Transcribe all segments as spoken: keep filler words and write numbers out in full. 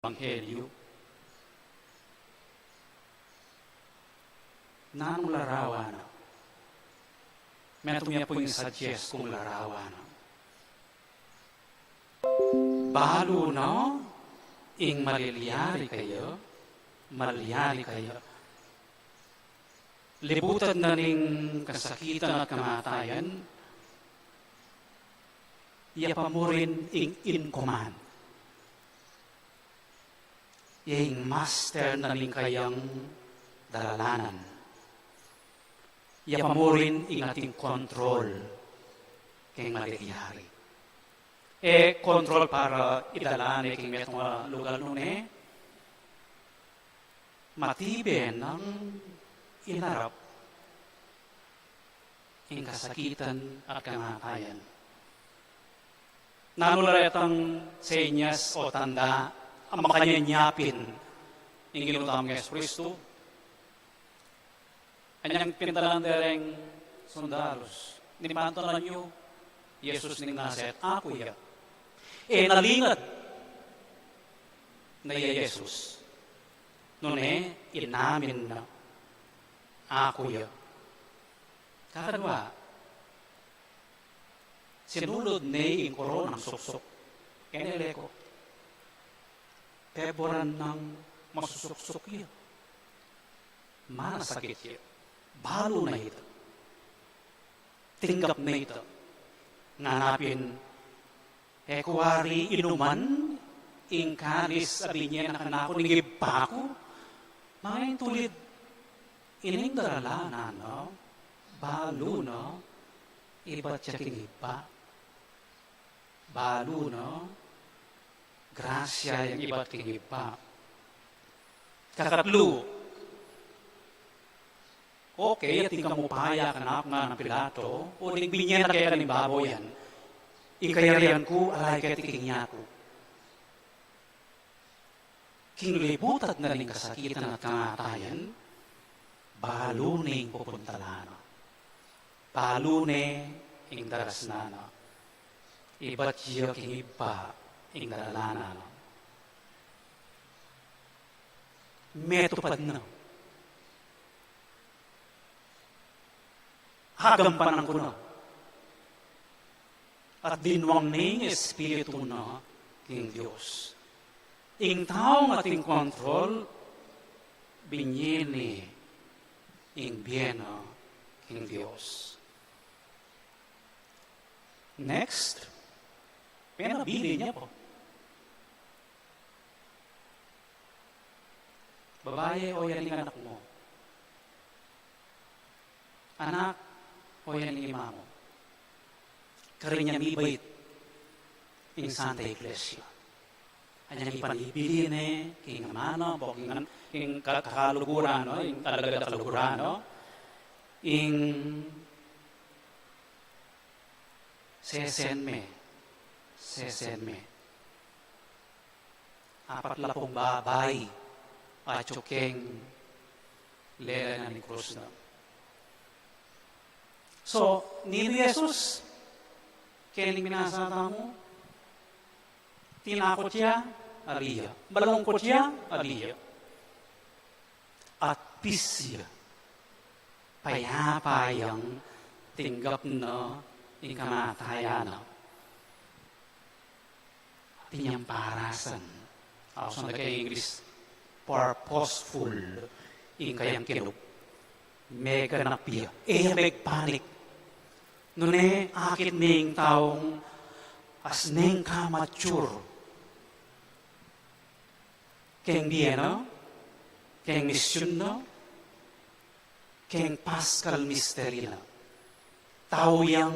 Ebanghelyu. Nanung larawan na? Metung ya pu ing suggest kung larawan na. Balu no ing malilyari kaya, malilyari kaya. Libutan na ning kasakitan at kamatayan, ya pa murin ing in command. Ya ing master na ning kayang dalalanan. Ya pa murin ing atin control keng malilyari. E control para idala ne king metung a lugal nune matibe nang inarap ing kasakitan at kamatayan. Nanu la retang senyas o tanda a makanyan yapin ing Ginu tamung Jesucristo? Anyang pintalan de reng sundalus, nipantalan yu i Jesus ning Nazaret, aku ya. E nalingad na i Jesus, nune inamin na, aku ya. Kakadwa, sinulud ne ing koronang suksuk, e ne leko. Peboran nang masusuksuk ya. Manasakit ya. Balu na ita. Tinggap na ita. Ngana pin, e ku wari inuman ing kalis a binye na kanaku ning Ibpa ku? Mangintulid, ining daralanan na, balu na ibat ya king Ibpa. Balu na grasya yang ibat king Ibpa. Kakatlu, okay, atin kang upaya kanaku, nganang Pilato, uling binye na keka ning babo yan, ing kayarian ku ala ya keti king yaku. King libutan na ning kasakitan at kamatayan, balu ne ing pupuntalan na. Balu ne ing darasnan na. Ibat ya king Ibpa ing daralanan na. Metupad na. Agampanan ku na. At dinwang ne ing Espiritu na king Dios. Ing taung atin control, binye ne ing bie na king Dios. Next, penabilin ya pa. Babai, oyan ing anak mu. Anak, oyan ing ima mu. Karin ya mibait ing Santa Iglesia. Anyang ipanibili ne king amanu, king, king ka-, kaluguran, no? Ing alagad a kaluguran, no? Ing sesen me, sesen me. Apat la pung babai atyu keng lele na ning krus na. So, ninu i Jesus keni king binasa tamu? Tinakut ya? Ali ya. Malungkut ya? Ali ya. At peace ya. Payapa yang tinggap na ing kamatayan na. Atin yang parasan. Ausan da keng English, purposeful ing kayang kinub. Meganap ya. E ya megpanik. Nune akit ne ing taung asneng kamature keng bie na, keng misyun na, keng Paschal mystery na. Tau yang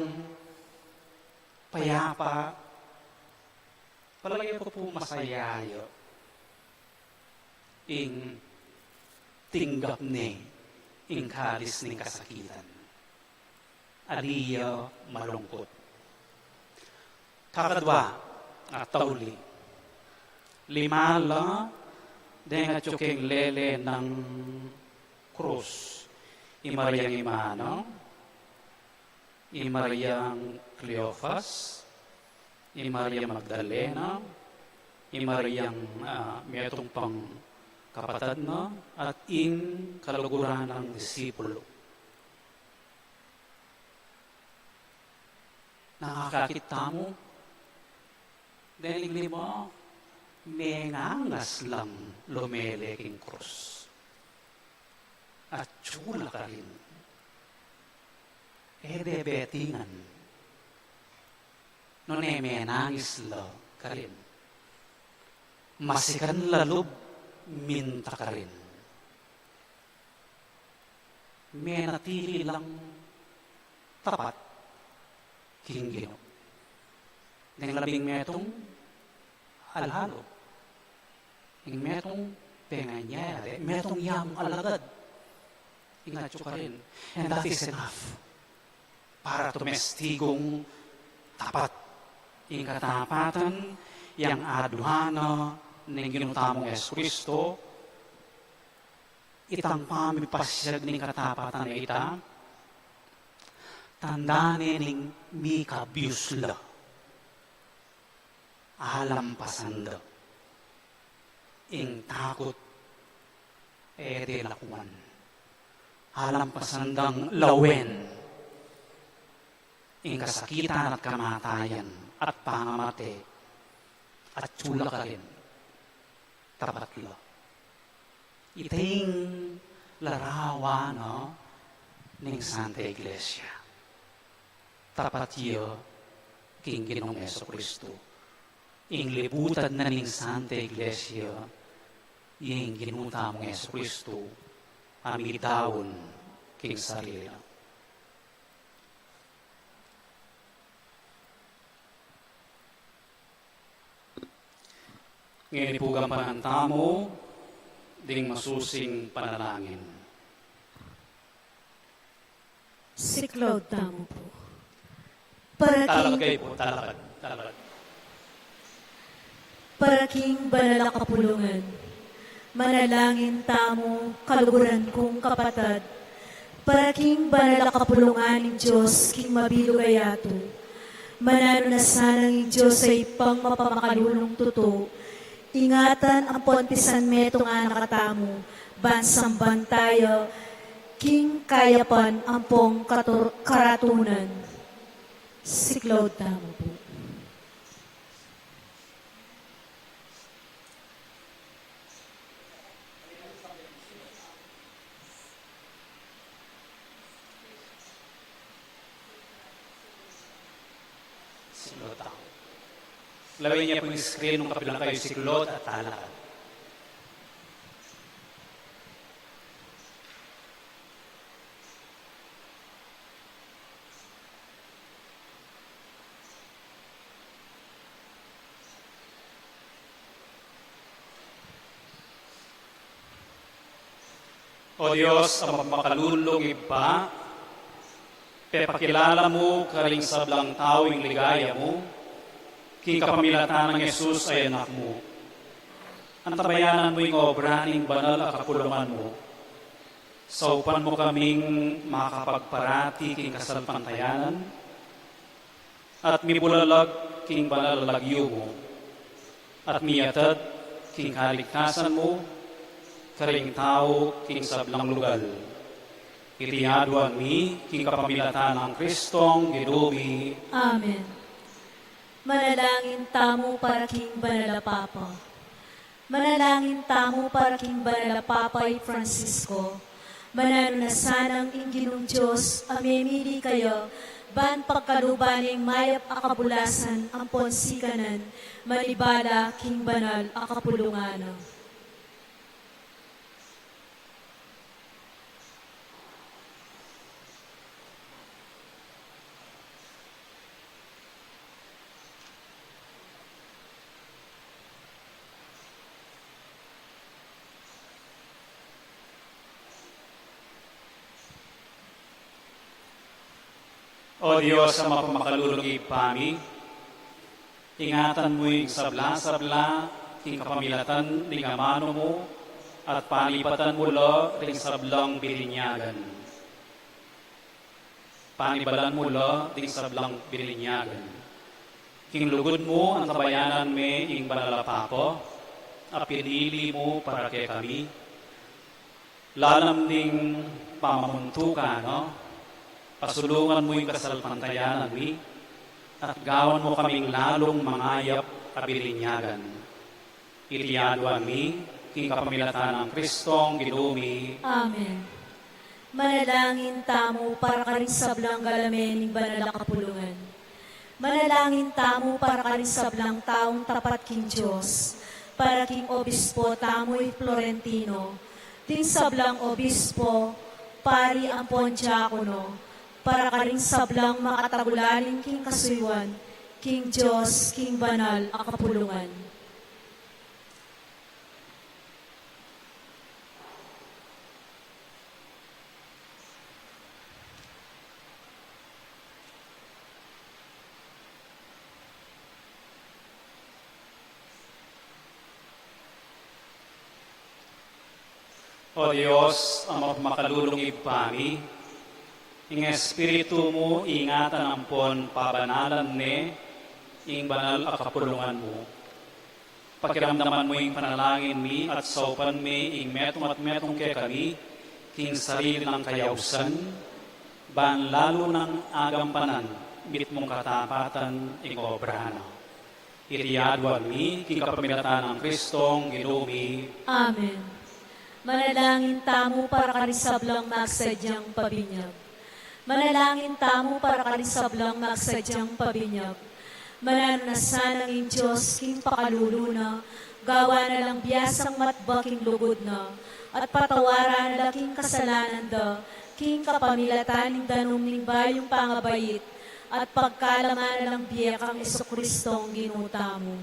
payapa, palage ku pu masaya ya ing tinggap ne ing kalis ning kasakitan. Ali ya malungkut. Kakadwa, a tauli. Lima la deng atyu keng lele nang krus. I Mariang ima na, i Mariang Cleofas, i Maria Magdalena, i Mariang, ah, metung pang kapatad na at ing kaluguran nang disipulo. Nung akakit tamu, deng lima, mengangas lang lumele king krus. Atyu la karin. E de betingan. Nune menangis la karin. Masikan la lub minta karin. Menatili lang tapat king Ginu. Deng labing metung alalu. Ing metung penganyaya de, metung yamung alagad. Ing atyu karin. And that is enough para tumestigung tapat. Ing katapatan yang aduan na ning Ginu tamung Jesucristo, itang pamipasiag ning katapatan a ita, tanda ne ning mikabius la. Alampasan da ing takut, e de lakuan. Alampasan dang lawen ing kasakitan at kamatayan at pangamate, atyu la karin. Tapat la. Ita ing larawan na ning Santa Iglesia. Tapat ya king Ginung Jesucristo. Ing libutan na ning Santa Iglesia, ing Ginu tamung Jesucristo, a midaun king sarili na. Ngeni pu gampanan tamu ding masusing panalangin. Siklaud tamu pu. Para king Talakad kayu pu, talakad, talakad. Para king banal a kapulungan. Manalangin tamu, kaluguran kung kapatad, para king banal a kapulungan ning Dios king mabilug a yatu. Mananu na sanang ing Dios a Ibpang mapamakalulung tutu, ingatan ampon pisanmetungan na katamu, ban samban tamu king kayapan ampong katur-, karatunan. Siklaud tamu pu. Siklaud tamu. Lawen ye pu ing screen nung kapilan kayu siklaud at talakad. O Dios, a mapamakalulung Ibpa, pepakilala mu karing sablang tau ing ligaya mu, king kapamilatan nang Jesus a Anak mu. Antabayanan mu ing obra ning banal a kapulungan mu. Saupan mu kaming makapagparati king kasalpantayanan, at mibulalag king banal a lagyu mu, at miyatad king kaligtasan mu karing tau king sablang lugal. Iti aduan mi king kapamilatan nang Kristong Ginu mi. Amen. Manalangin tamu para king Banal a Papa. Manalangin tamu para king Banal a Papa i Francisco. Mananu na sanang ing Ginung Dios a memili kaya, ban pagkaluban ing mayap a kabulasan ampon sikanan, manibala king banal a kapulungan na. O Dios a mapamakalulung Ibpa mi, ingatan mu ing sabla-sabla king kapamilatan ning amanu mu, at panipatan mu la ring sablang bininyagan. Panibalan mu la ding sablang bininyagan. Ing lugud mu antabayanan me ing banal a Papa a pinili mu para kekami. Lalam ning pamamuntukan na, pasulungan mu ing kasalpantayanan mi, at gawan mu kaming lalung mangayap a bininyagan. Iti aduan mi, king kapamilatan nang Kristong Ginu mi. Amen. Manalangin tamu para karing sablang galame ning banal a kapulungan. Manalangin tamu para karing sablang taung tapat king Dios, para king obispo tamu i Florentino, ding sablang obispo, pari ampon diakono, para karing sablang makatagulaling king kasuyuan king Dios king banal a kapulungan. O Dios, a mapamakalulung Ibpa mi, ing Espiritu mu ingatan ampon pabanalan ne ing banal a kapulungan mu. Pakiramdaman mu ing panalangin mi at saupan me ing metung at metung kekami king sarili nang kayausan, ban lalu nang agampanan mitmung katapatan ing obra na. Iti aduan mi king kapamilatan nang Kristong Ginu mi. Amen. Manalangin tamu para karing sablang magsadyang pabinyag. Manalangin tamu para karing sablang magsadyang pabinyag. Mananu na sanang ing Dios king pakalulu na, gawan na lang biasang matbak ing lugud na, at patawaran na la king kasalanan da, king kapamilatan ning danum ning bayung pangabait, at pagkalaman na lang bie kang Jesucristong Ginu tamu.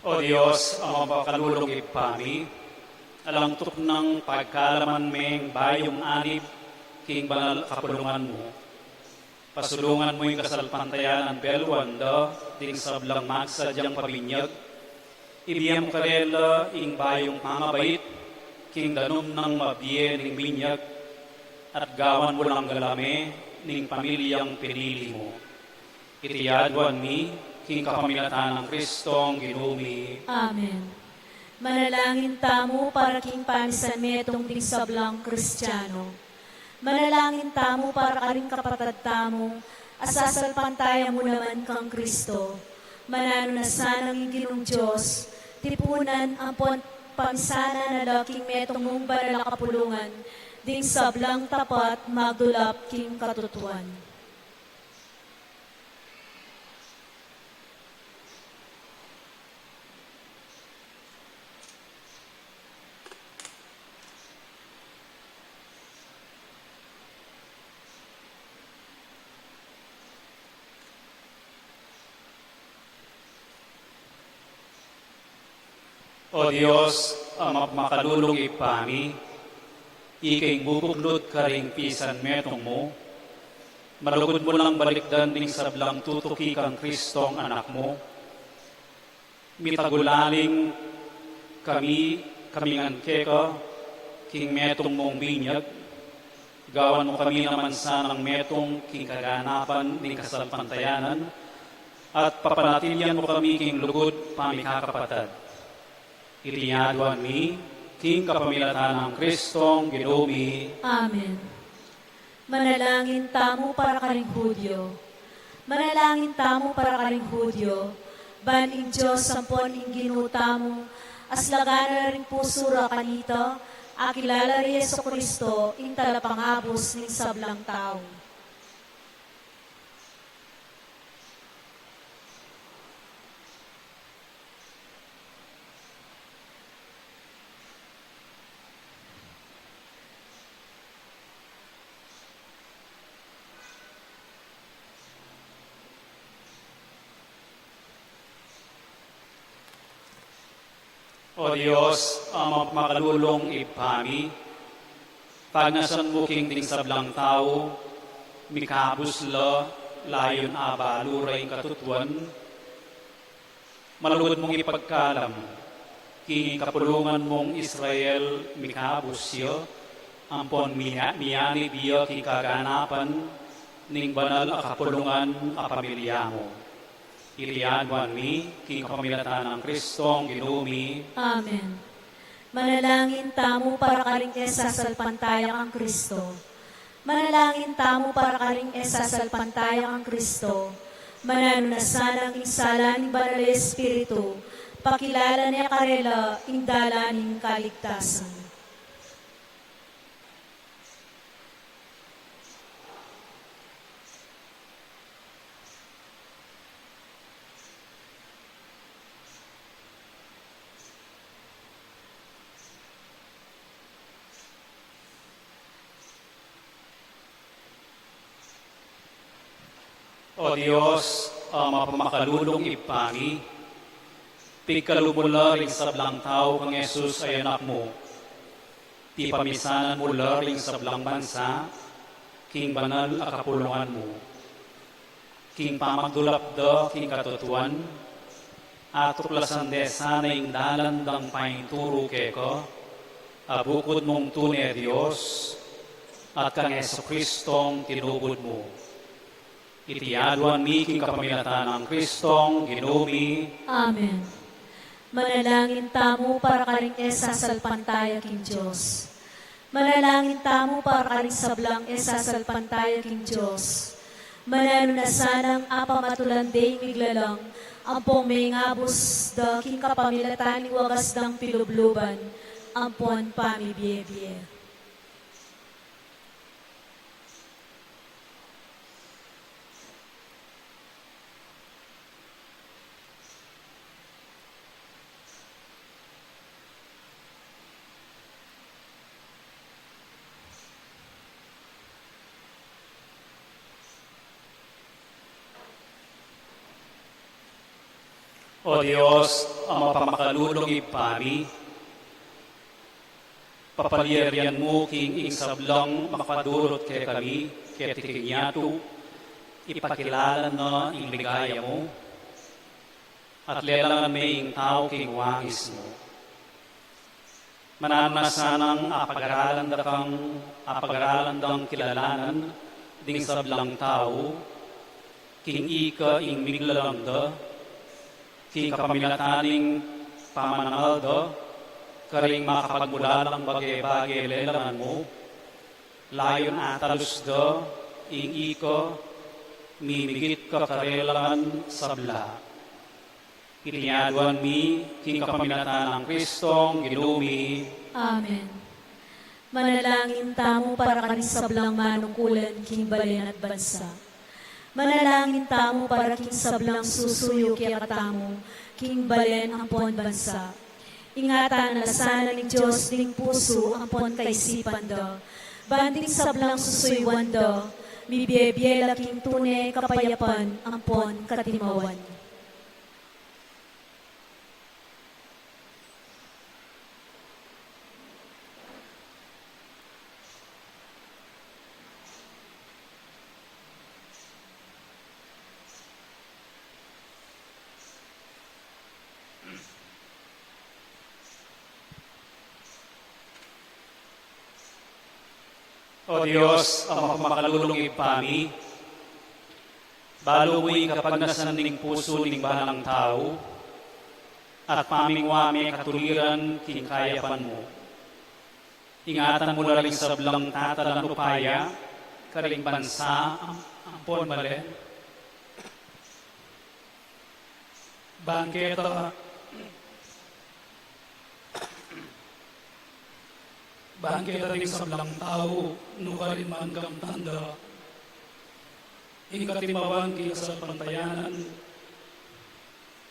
O Dios, a mapakalulung Ibpa mi, alang tuknang pagkalaman meng bayung anib king banal a kapulungan mu. Pasulungan mu ing kasalpantayanan beluan da ding sablang magsadyang pabinyag. Ibie mu karela ing bayung pangabait king danum nang mabie ning binyag, at gawan mu lang galame ning pamilyang pinili mu. Iti aduan mi king kapamilatan nang Kristong Ginu mi. Amen. Manalangin tamu para king pamisanmetung ding sablang Kristiano. Manalangin tamu para karing kapatad tamu a sasalpantaya mu naman kang Kristo. Mananu na sanang ing Ginung Dios tipunan ampon pamisanan na la king metung mung banal a kapulungan ding sablang tapat magdulap king katutuan. O Dios, a mapamakalulung Ibpa mi, ika ing bubuknud karing pisanmetung mu, malugud mu lang balikdan ding sablang tutuki kang Kristong Anak mu, mitagulaling kami, kami ngan keka, king metung mung binyag, gawan mu kami naman sanang metung king kaganapan ning kasalpantayanan, at papanatilian mu kami king lugud pamikakapatad. Iti aduan mi, king kapamilatan nang Kristong Ginu mi. Amen. Manalangin tamu para karing Hudyo. Manalangin tamu para karing Hudyo, ban ing Dios ampon ing Ginu tamu, aslagan na la ring pusu ra kanita, akilala ri Jesucristo, ing talapangabus ning sablang tau. O Dios, a mapamakalulung Ibpa mi, pagnasan mu king ding sablang tau Mikabus la, layun abalu ra ing katutuan. Malugud mung ipagkalam king kapulungan mung Israel, mikabus ya ampon miya-, miyanib ya king kaganapan ning banal a kapulungan a pamilya mu. Iti aduan mi king kapamilatan nang Kristong Ginu mi. Amen. Manalangin tamu para karing e sasalpantaya kang Kristo. Manalangin tamu para karing e sasalpantaya kang Kristo. Mananu na sanang ing sala ning Banal a Espiritu, pakilala ne karela ing dalan ning kaligtasan. O Dios, a mapamakalulung Ibpa mi, pigkalub mu la ring sablang tau kang Jesus a Anak mu. Pipamisanan mu la ring sablang bansa king banal a kapulungan mu. King pamagdulap da king katutuan, atuklasan de sana ing dalan dang painturu keka, a bukud mung tune Dios, at kang Jesucristong tinubud mu. Iti aduan mi king kapamilatan nang Kristong Ginu mi. Amen. Manalangin tamu para karing e sasalpantaya king Dios. Manalangin tamu para karing sablang e sasalpantaya king Dios. Mananu na sanang apamatulan de ing miglalang, ampong mengabus da king kapamilatan ning wagas dang pilubluban, ampon pamibie-bie. O Dios, a mapamakalulung Ibpa mi, papalyarian mu king ing sablang makapadurut kekami keti king yatu, ipakilala na ing ligaya mu, at lelangan me ing tau king wangis mu. Mananu na sanang apagaralan da kang, apagaralan dang kilalanan ding sablang tau, king ika ing miglalang da, king kapamilatan ning pamanangal da karing makapagmulalang bage-bage lelangan mu, layun atalus da ing ika mimigit ka karela ngan sabla. Iti aduan mi king kapamilatan nang Kristong Ginu mi. Amen. Manalangin tamu para karing sablang manungkulan king balen at bansa. Manalangin tamu para king sablang susuyu kekatamu king balen ampon bansa. Ingatan na la sana ning Dios ding pusu ampon kaisipan da, ban ding sablang susuyuan da, mibie-bie la king tune kapayapan ampon katimawan. O Dios, a mapamakalulung Ibpa mi, balu mu ing kapagnasan ning pusu ning balang tau, at pamingwa me katuliran king kayapan mu. Ingatan mu la ring sablang tatalan upaya karing bansa am-, ampon balen. Ban keta, ban keta ring sablang tau, nukarin man kamtan da ing katimawan king kasalpantayanan,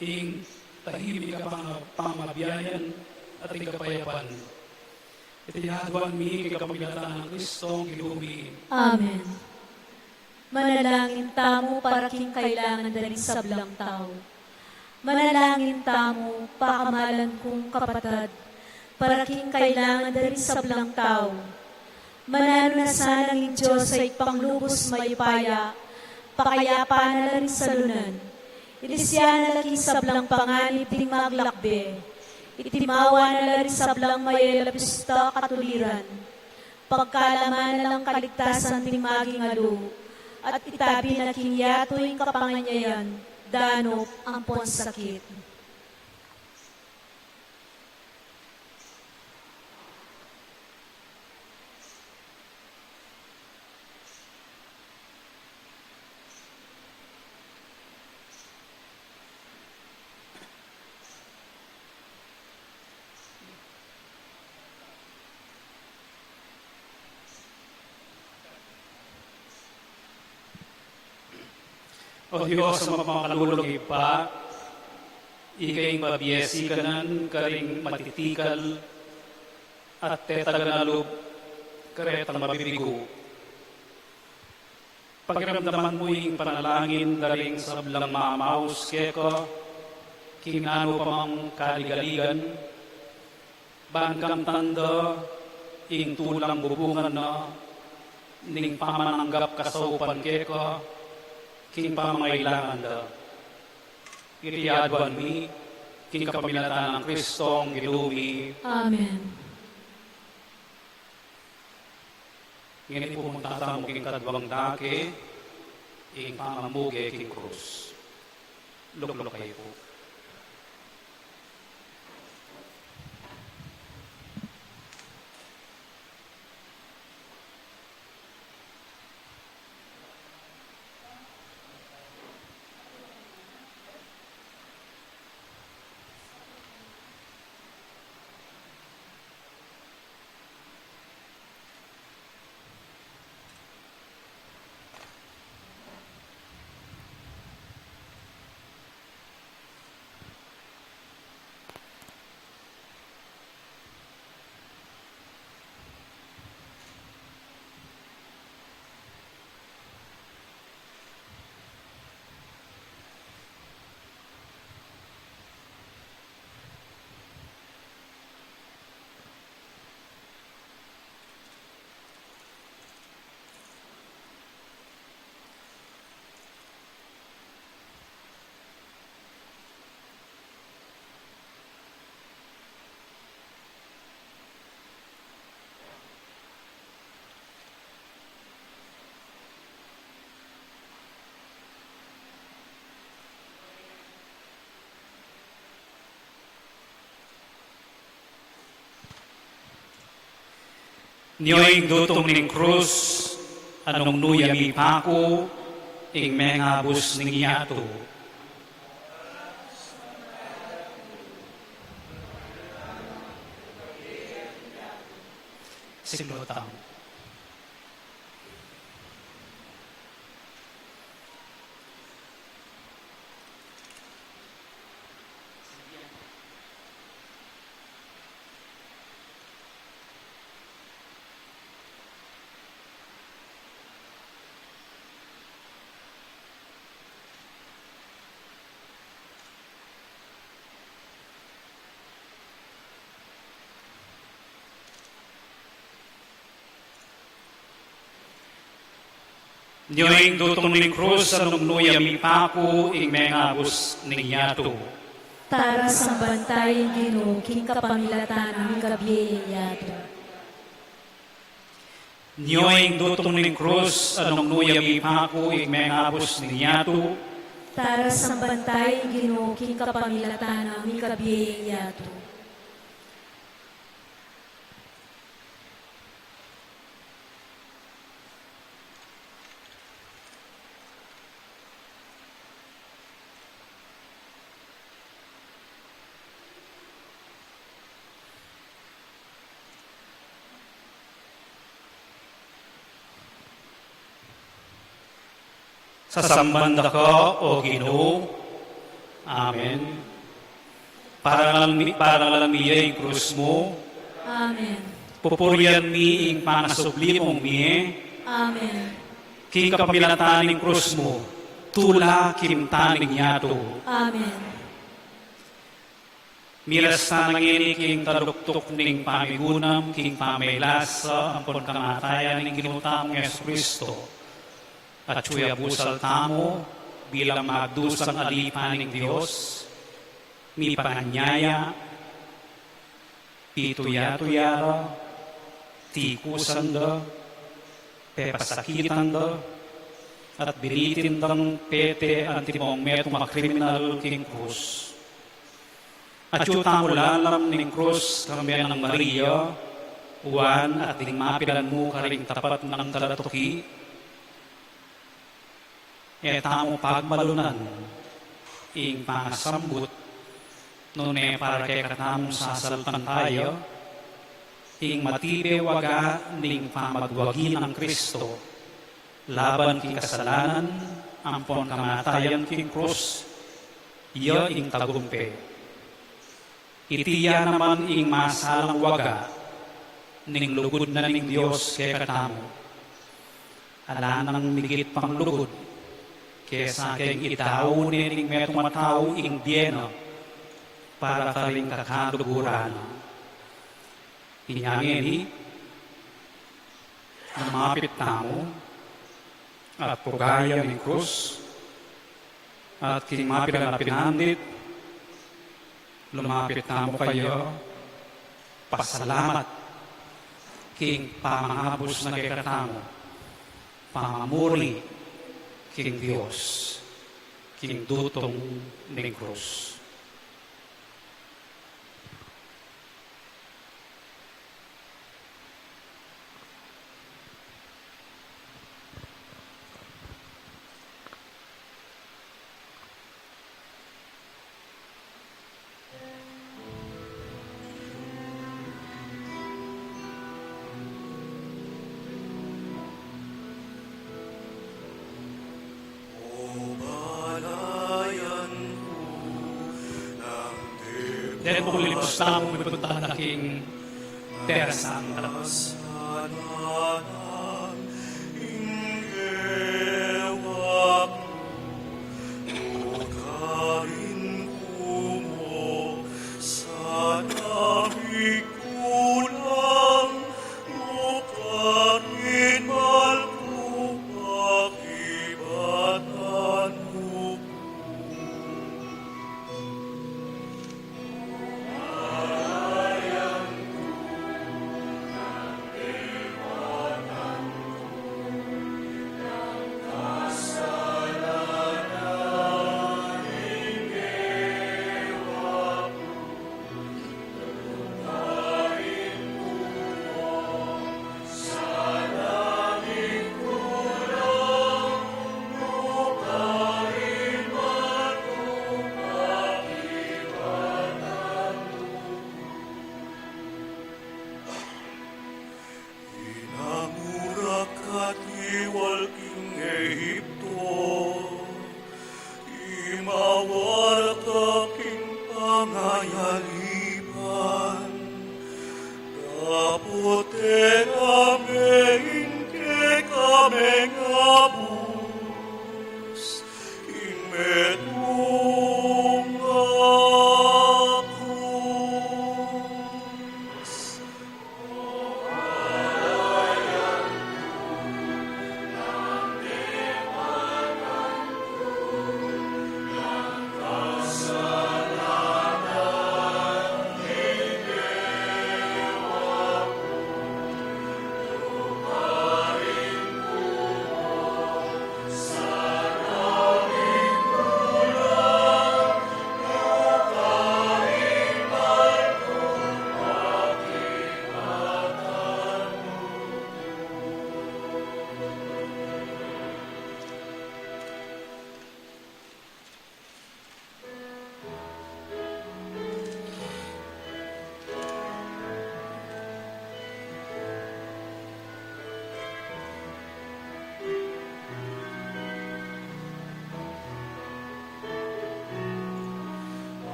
ing tahimik a panga-, pamabiayan at ing kapayapan. Iti aduan mi king kapamilatan nang Kristong Ginu mi. Amen. Manalangin tamu para king kailangan da ring sablang tau. Manalangin tamu, pakamalan kung kapatad, para king kailangan da ring sablang tau. Mananu na sana ing Dios a Ibpang lubus mayupaya, pakayapan na la ring salunan. Ilisyan na la king sablang panganib ding maglakbe. Itimawa na la ring sablang mayayalapista katuliran. Pagkalaman na lang kaligtasan ding magingalu, at itabi na king yatu ing kapanganyayan, danup ampon sakit. O Dios, a mapamakalulung Ibpa, ika ing babie sikanan karing matitikal at tetagan a lub karetang mabibigu. Pakiramdaman mu ing panalangin da ring sablang mamaus keka king nanu pa mang kaligaligan, ban kamtan da ing tulang bubungan na ning pamananggap kasaupan keka king pamangailangan da. Iti aduan mi king kapamilatan nang Kristong Ginu mi. Amen. Ngeni pu, munta tamu king kaduang dake, ing pamamuge king krus. Lukluk kayu pu. Nyo ing dutung ning krus, a nung nu ya mipaku ing mengabus ning yatu. Siklaud tamu. Nyo ing dutung ning krus, a nung nu ya mipaku ing mengabus ning yatu. Tara, samban taya ing Ginu king kapamilatan nang mikabie yang yatu. Nyo ing dutung ning krus, a nung nu ya mipaku ing mengabus ning yatu. Tara, samban taya ing Ginu king kapamilatan nang mikabie yang yatu. Sasamban da ka, O Ginu. Amen. Parangalan mi, parangalan mi ya ing krus mu. Amen. Pupurian mi ing pangasubli mung mie. Amen. King kapamilatan ning krus mu, tula kimtan ing yatu. Amen. Miras tana ngeni king taluktuk ning pamigunam king pamailasa ampon kamatayan ning Ginu tamung Jesucristo. At atyu ya busal tamu bilang magdusang alipan ning Dios, mipanganyaya, pituyatuya ra, tikusan da, pepasakitan da, at binitin dang pete antimong metung a kriminal king krus. Atyu tamu lalam ning krus, kambe nang Maria, Juan, at ding mapilan mu karing tapat nang talatuki, e tamu pagmalunan ing pangasambut, nune para kekatamung sasalpantaya, ing matibe waga ning pamagwagi nang Kristo, laban king kasalanan, ampon kamatayan king krus, ya ing tagumpe. Iti ya naman ing masalang waga ning lugud na ning Dios kekatamu. Ala nang migit pang lugud kesa keng idau ne ning metung a tau ing bie na para karing kakaluguran na. Inya ngeni, lumapit tamu at pugayan ing krus, at king mapilan a pinandit, lumapit tamu kaya, pasalamat king pamangabus na kekatamu, pamamuri king Dios king dutung ning krus. Deng pulipos tamu, mipunta na king Terra Santa.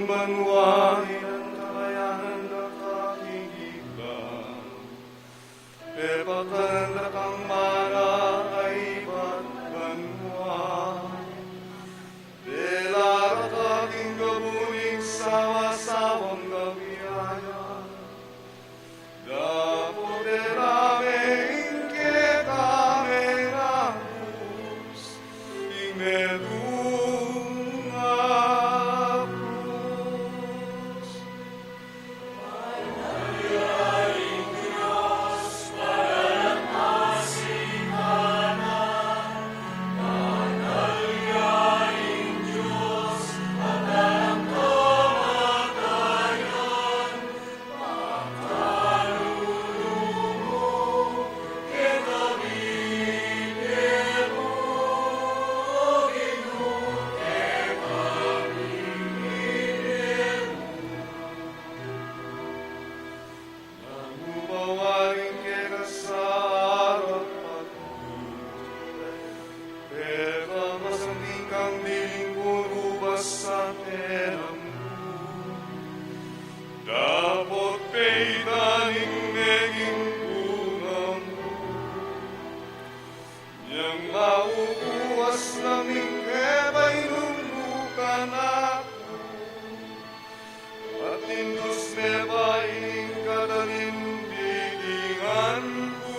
banua, inantabayanan da ka king ibpa, pepakanan da kang mana a ibat banua. Dela ra ka king gabun ning sawa-sawang gabiaya, dapot dela me ing kekami a krus, ing metung a krus. Nanu pa waring kekasarapan ku, pepamasanting kang diling ku rubas a tenang ku, dapot peitan ing meging bunga mu. Inyang maubuas na ning kepainum mu kanaku, at indus me pa ining katanindigan ku.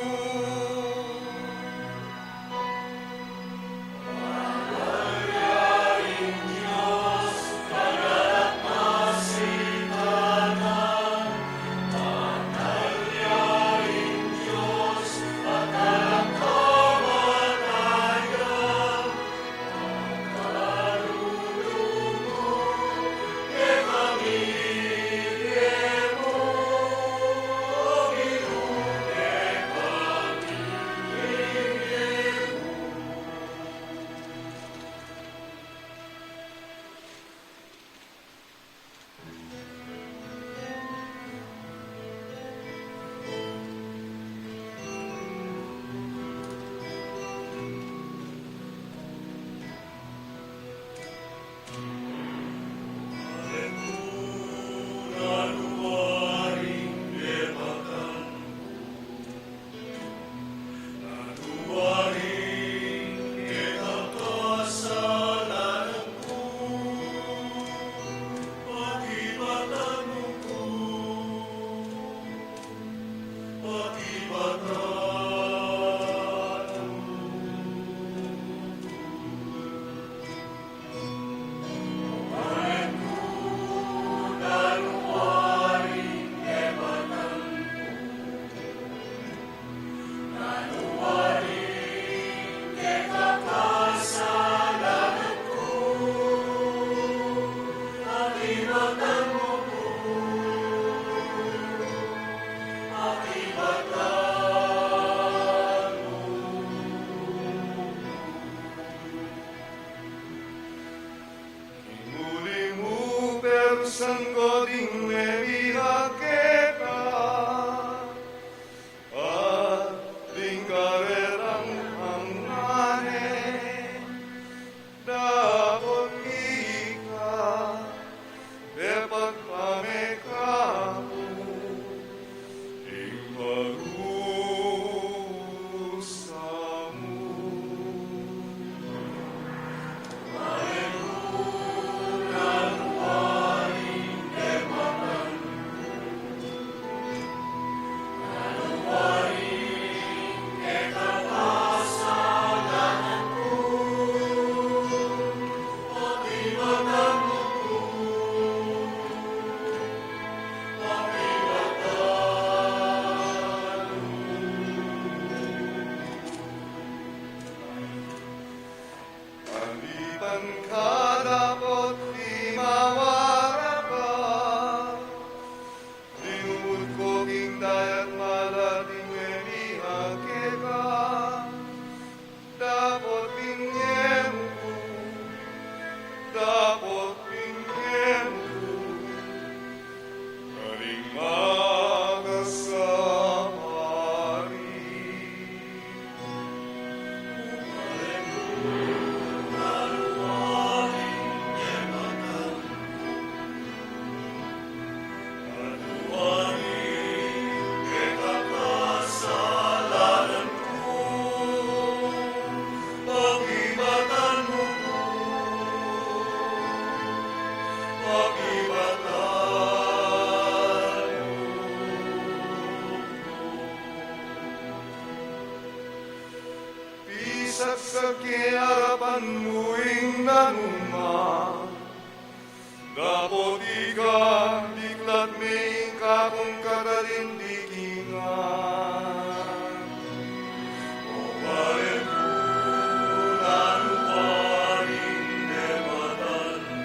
Ing uli mu perusan ko ding mebie keka, at ding karetang angane, dapot ika, depot pa me kaku, ing parusa mu. Alipan ka dapot imawara ka, linubud ko king dayat mala ding mebie keka, dapot ing yemu ku, dapot ing yemu ku, karing makasapari. King arapan mu ing nanuma, dapot ika, diklat mi ing kakung katarindikingan. O Balen ku, nanu waring depatan ku,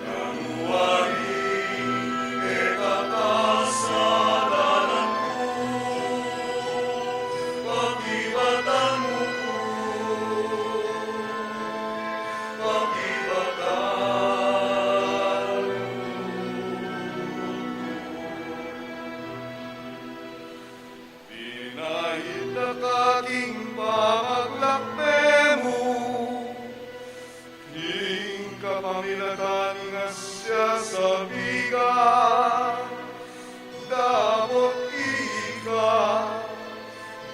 nanu waring kekasalanan ku, pakibatan mu ku, pakibatan mu ku. Pinainda ka king pamaglakbe mu, ing kapamilatan ning asya sabigan, dapot ika,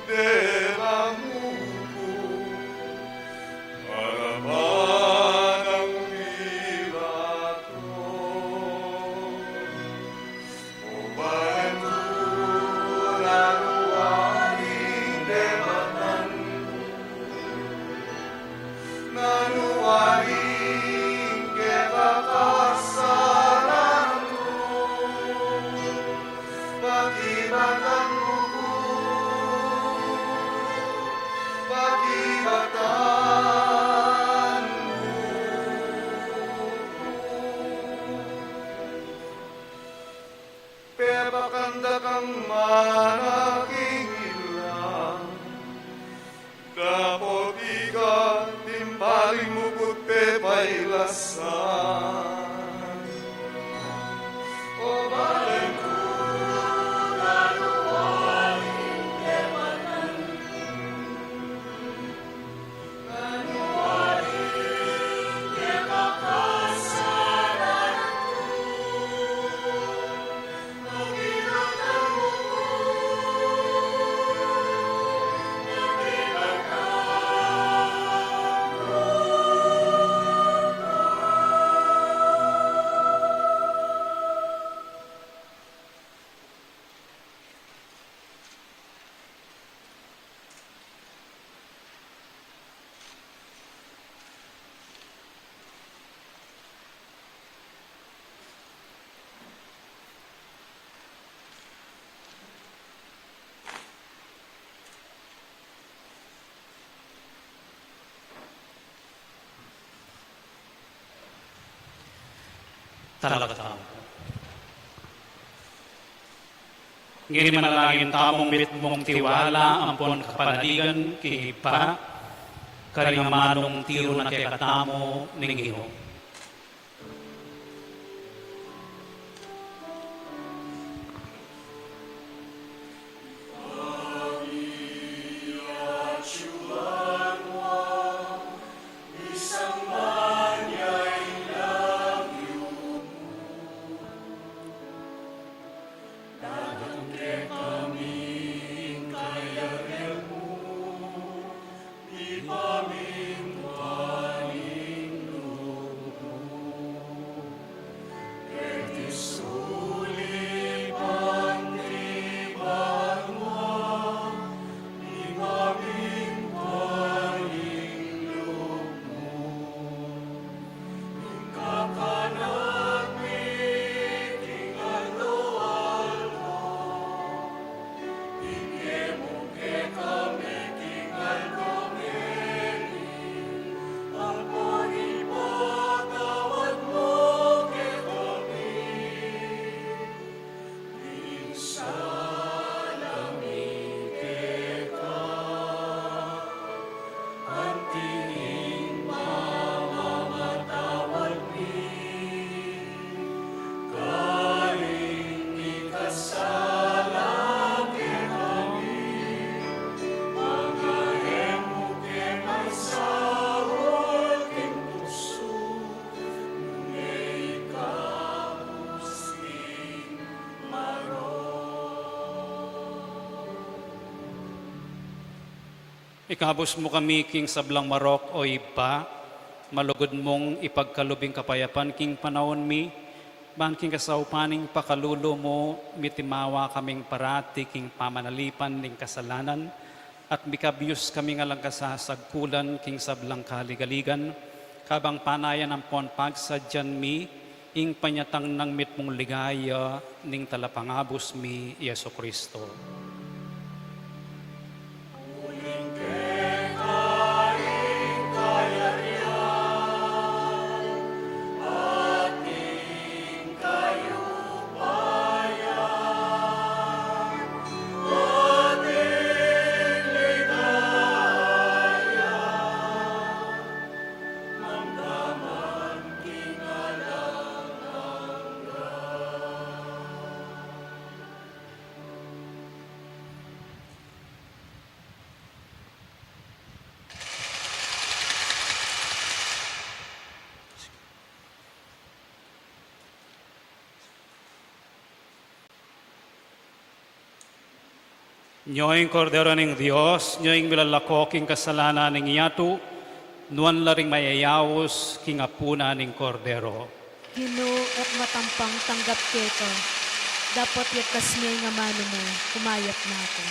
dela mu ku, arapan nang Pilato. O Balen ku, nanu waring depatan ku, nanu waring kekasalanan ku, pakibatan mu ku, pakibatan mu ku. Pepakan da kang mana king ilang, dapot ika, timpaling mu ku't pepailasan. O Balen ku, nanu waring depatan ku, nanu waring kekasalanan ku, pakibatan mu ku, pakibatan mu ku. Talakad tamu. Ngeni manalangin tamung mitmung tiwala ampon kapanaligan king Ibpa, karing amanung tiru na kekatamu ning Ginu. Ikabus mu kami king sablang marok, o Ibpa, malugud mung ipagkalub ing kapayapan king panaun mi, ban king kasaupan ning pakalulu mu, mitimawa kaming parati king pamanalipan ning kasalanan, At mikabyus kami ngan lang kasasagkulan king sablang kaligaligan, kabang panayan ampon pagsadyan mi ing panyatang nang mitmung ligaya ning Talapangabus mi, Jesucristo. Nyo ing Kordero ning Dios, nyo ing milalako king kasalanan ning yatu, nuan la ring mayayaus king apunan ning Kordero. Ginu, e ku matampang tanggap keka, dapot yagkas me ing amanu mu, kumayap na ku.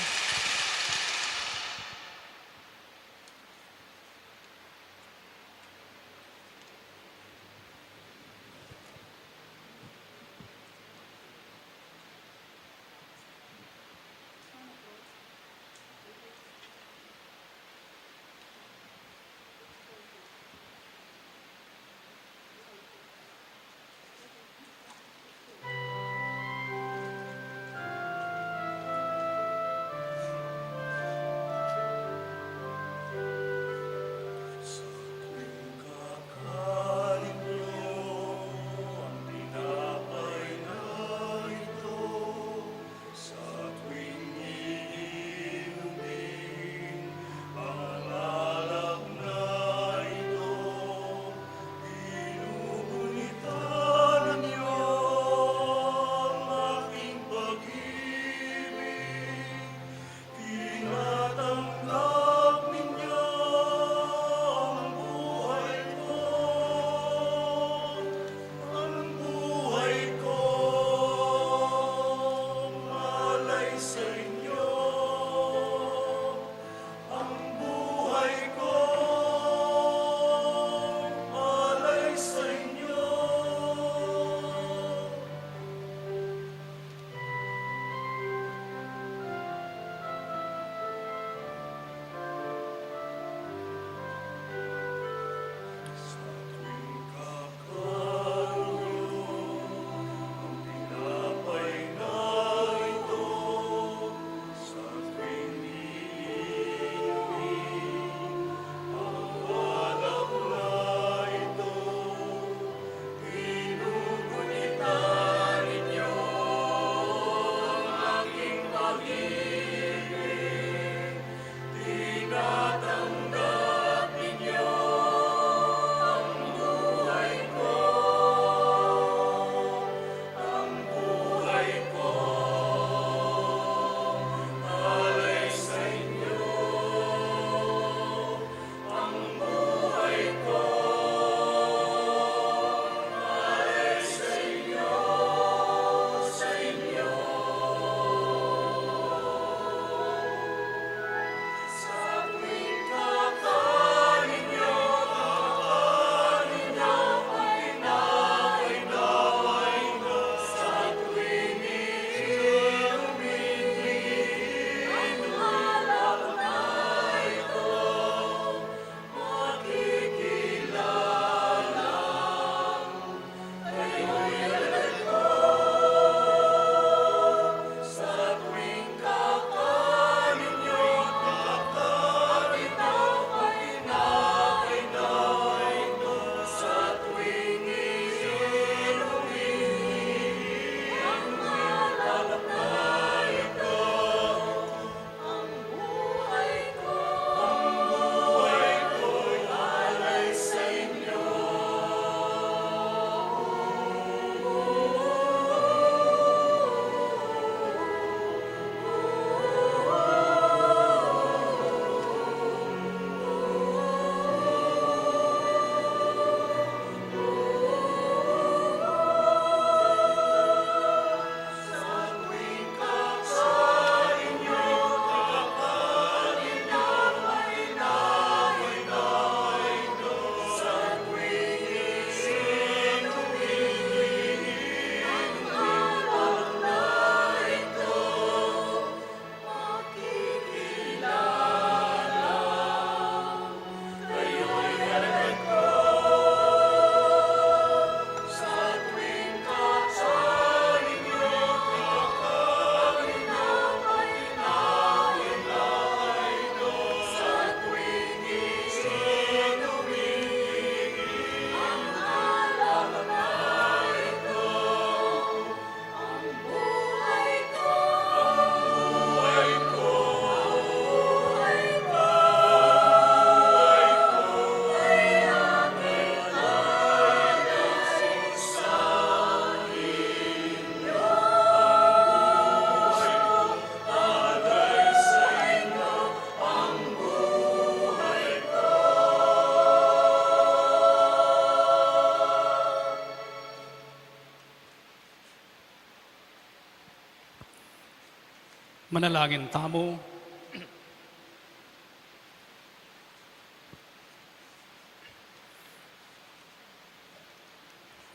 Manalangin tamu.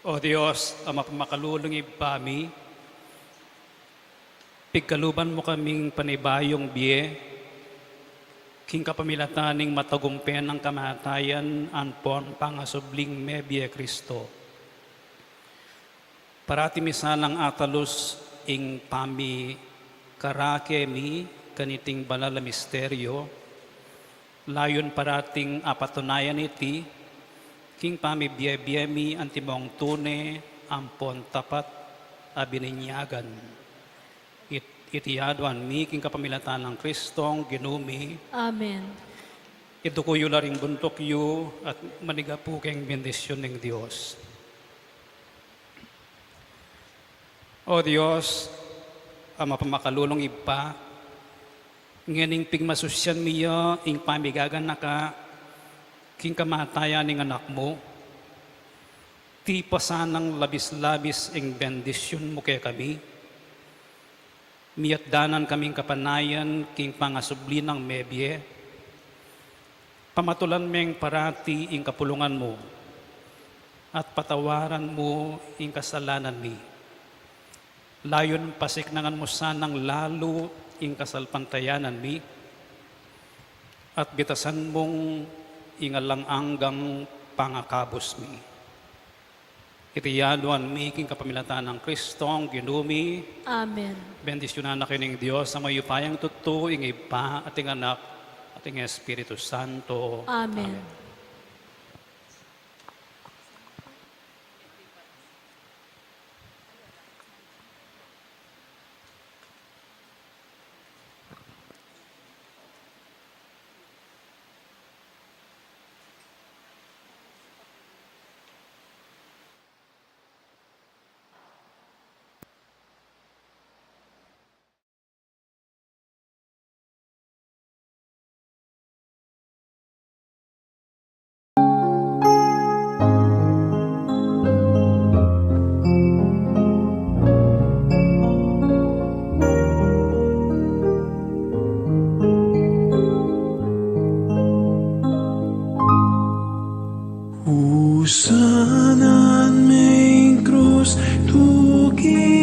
O Dios, a mapamakalulung Ibpa mi, pigkaluban mu kaming panibayung bie, king kapamilatan ning matagumpe nang kamatayan ampon pangasubling mebie Kristo. Parati mi sanang atalus ing pamikarake mi kaniting banal a misteryo, layun parating apatunayan iti king pamibie-bie mi antimong tune ampon tapat a bininyagan. It-, iti aduan mi king kapamilatan nang Kristong Ginu mi. Amen. Iduku yu la ring buntuk yu at manigapu keng bendisyun ning Dios. O Dios, a mapamakalulung Ibpa, ngening pigmasusyan mi ya ing pamigaganaka king kamatayan ning Anak mu, tipa sanang labis-labis ing bendisyun mu kekami, miatdanan kaming kapanayan king pangasubli nang mebie, pamatulan meng parati ing kapulungan mu, at patawaran mu ing kasalanan mi. Layun pasiknangan mu sanang lalu ing kasalpantayanan mi, at bitasan mung ing alang anggang pangakabus mi. Iti aduan mi king kapamilatan nang Kristong Ginu mi. Amen. Bendisyunan na kayu ning Dios a mayupayang tutu, ing Ibpa, at ing Anak, at ing Espiritu Santo. Amen. Amen. Usanan meng krus tuki